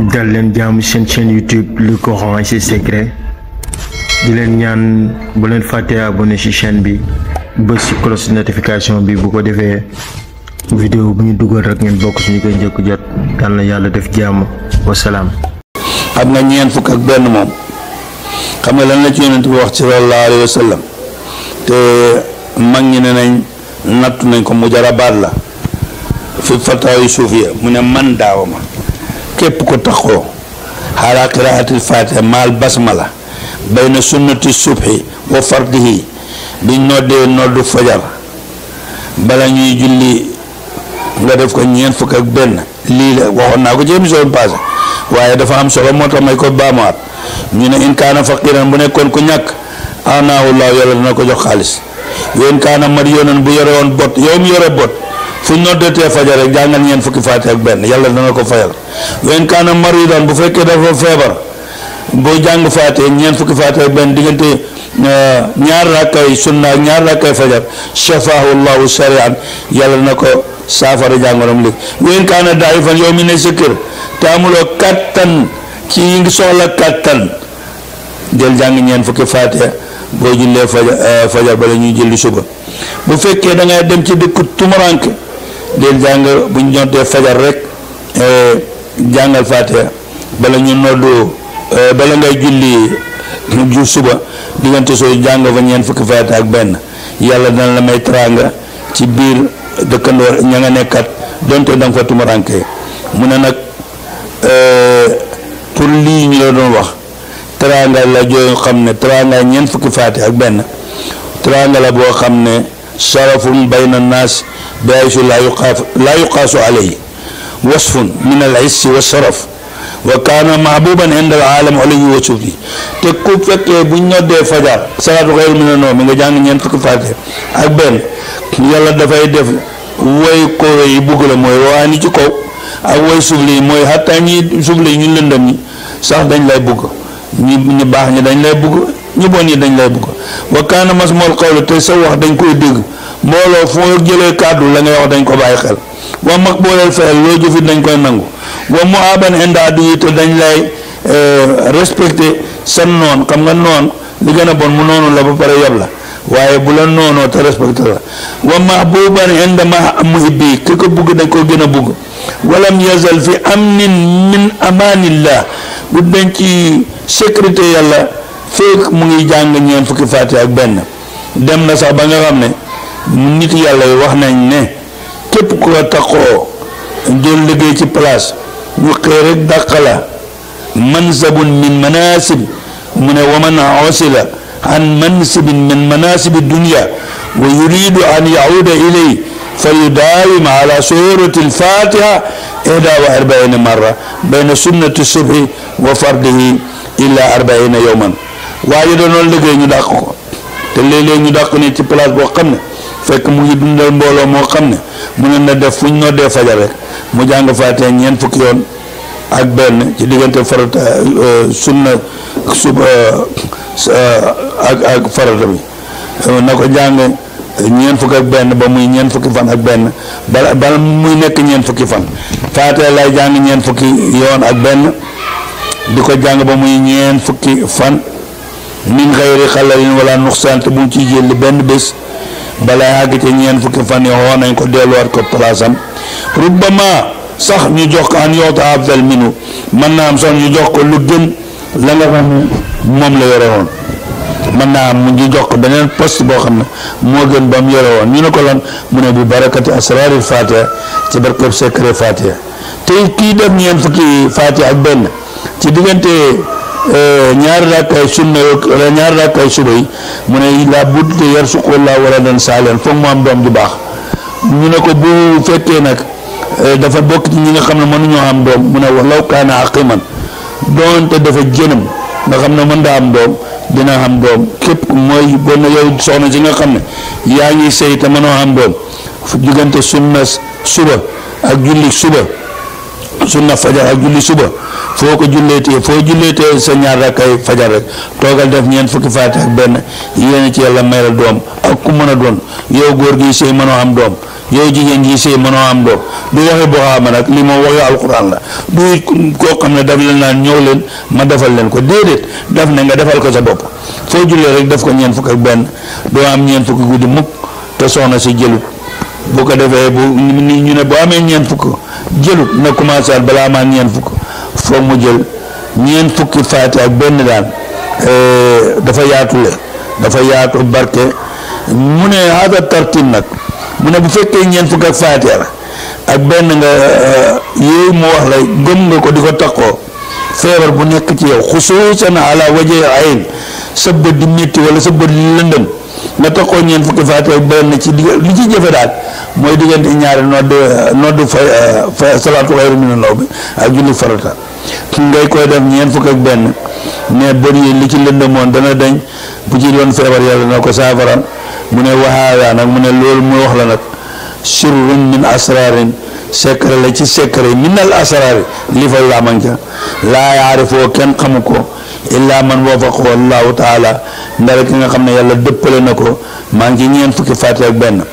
dal leen jaamu seen chaîne YouTube Le Coran et ses secrets di leen ñaan bu leen fàtte abonné ci chaîne bi bës ci cloche notification bi bu ko defee vidéo bu ñu dugal rek ngeen bokk suñu koy njëkk jot yal na yàlla def jàmm wasalaam. am na ñeent fukk ak benn moom xam nga lan la ci yonent bi wax ci sallallahu alayhi wa sallam te mag ñi ne nañ nattu nañ ko mujarabaat la fi fataayu suufiya mu ne man daawama képp ko taxoo xaalaa qiraatil faatiha maal basmala bayna sunnati subhi wa fardihi di noddee noddu fajar bala ñuy julli nga def ko ñeent fukk ak benn lii la waxoon naa ko ci émission bi passé waaye dafa am solo moo tax may ko baamuwaat ñu ne in kaana faqiran bu nekkoon ku ñàkk anaahu laahu yàlla dina ko jox xaalis in kaana mariyoonan bu yore woon bot yow mi yore bot fu ñu noddetee fajar rek jàngal ñeent fukki faatiha ak benn yàlla dana ko fayal in kaana maridan bu fekkee dafa feebar boo jàng faatiha ñeent fukki faatiha ak benn diggante ñaar rakkay sunna ak ñaar rakkay fajar shafaahu llahu sarian yàlla dana ko saafara jàngoroom léegi in kaana daifan yow mi ne sa kër te amuloo kattan ci yi ngi soxla kattan del jàng ñeent fukki faatiha boo jullee fajar bala ñuy julli suba bu fekkee da ngay dem ci dëkku tumuranke del jàng bu ñu ñoddee fajar rek jàngal faatiha bala ñu noddu bala ngay julli suba diggante soo jàng fa ñeent fukki faatiha ak benn yàlla dana la may teraanga ci biir dëkkandoor ña nga nekkat donte danga fa tumuranke mu ne nag pour lii ñu la doon wax teraanga la joo xam ne teraanga ñeent fukki faatiha ak benn teraanga la boo xam ne sharafun bayna naas bi aysu laa yuqaasu alayhi wasfun min al issi wa sharaf wa kaana mahbuban inda al aalam alayhi wa sufi te ku fekkee buñ noddee fajar salaatu xayru mina nawm mi nga jàng ñeent fukki faatiha ak benn yàlla dafay def woy kowe yi bugg la mooy waa ni ci kaw ak woy suufli yi mooy xattaa ñi suufli yi ñu lëndëm ñi sax dañ lay bugg ñi baax ñi dañ lay bugg ñu bon ñi dañ lay bugg wa kaana masmool xawlu te sa wax dañ koy dégg mbooloo foo jëlee kàddu la ngay wax dañ ko bàyyi xel wa mag booleel fayal loo jëfit dañ koy nangu wa mu aban inda du yi te dañ lay respecté sa noon xam nga noon li gën a bon mu noonu la ba pare yab la waaye bu la noonoo te respecté la wa mahbuban inda muhibbi ki ko bugg dañ ko gën a bugg walam yazal fi amnin min amanillah du dañ ci sécurité yàlla fekk mu ngi jàng ñeent fukki faatiha ak benn dem na sax ba nga xam ne nit yàlla yi wax nañ ne képp ku ko taxoo jël liggéey ci place ñu xëy rek dàq la mansabun min manasib mu ne waman osila an mansibin min manasibi dunia wa yuridu an yauda ilay falyudaawim ala surati alfatiha ihda wa arbaina marra bayna sunnati subhi wa fardihi illa arbaina yowman waaye danoon liggéey ñu dàq ko te léeg-léeg ñu dàq ni ci place boo xam ne fekk mu ngi dundal mbooloo moo xam ne mu ne na def fu ñu noddee fajar rek mu jàng faatiha ñeent fukki yoon ak benn ci diggante farata sunna suba ak farata bi na ko jàng ñeent fukki ak benn ba muy ñeent fukki fan ak benn bala muy nekk ñeent fukki fan faatiha lay jàng ñeent fukki yoon ak benn di ko jàng ba muy ñeent fukki fan min xayri xalalin wala nuxsaan te bu mu ciy jël benn bés balaa àgg ci ñeent fukki fan yi xoo nañ ko delluwaat ko palaasam rubbama sax ñu jox ko an yoota afdal minu mën naa am sax ñu jox ko lu gën la nga xam ne moom la yore woon mën naa am mu ngi jox ko beneen poste boo xam ne moo gën ba mu yore woon ñu ne ko lan mu ne bi barakati asraaril fatiha ci barkeb secret fatiha te kii def ñeent fukki fatiha ak benn ci diggante ñaari rakkay sunna wala ñaari rakkay suba yi mu ne la budde yarsuqullah wala dan saaleen foog mu am doom ju baax ñu ne ko bu fekkee nag dafa bokk ci ñi nga xam ne mënuñoo am doom mu ne walaw kaana aqiman doonte dafa jënam nga xam ne mën daa am doom dina am doom képp mooy bon yow soxna si nga xam ne yaa ngi sëy te mënoo am doom diggante sunna suba ak julli suba sunna fajar ak julli suba foo ko julleetee sa ñaar rakkay fajar rek toogal def ñeent fukki faatiha ak benn yéene ci yàlla may la doom ak ku mën a doon yow góor gi sëy mënoo am doom yow jigéen ji sëy mënoo am doom du waxe Buxaaba nag li moom waxe alquran la du koo xam ne daf leen naan ñëw leen ma defal leen ko déedéet daf ne nga defal ko sa bopp foo jullee rek def ko ñeent fukk ak benn doo am ñeent fukk guddi mukk te soxna si jëlut bu ko defee bu ñu ne boo amee ñeent fukk jëlut na commencé at balaa amaa ñeent fukk foog mu jël ñeent fukki faati ak benn daan dafa yaatule dafa yaatu barke mu ne hada tartib nag mu ne bu fekkee ñeent fukk ak faati ak benn nga yooyu mu wax la gëm nga ko di ko takkoo feebar bu nekk ci yow xusuusan ala waje ayn sa bët di métti wala sa bët li lëndëm nga takkoo ñeent fukki faati ak benn ci digg li ci jëfe daal mooy diggante ñaari noddu fa salaatu xayru mina nawm bi ak julli farata ngay koy def ñeent fukk ak benn ne bët yi li ci lëndëmoon dana dañ bu ci doon feebar yàlla na ko saafara mu ne waxaayaa nag mu ne loolu mu wax la nag sirrun min asrarin secret la ci secret min al asrari li fay laamanca laa yaarifoo kenn xamu ko illa man wafaqahu allahu taala ndara ki nga xam ne yàlla dëppale na ko maa ngi ci ñeent fukki faati ak benn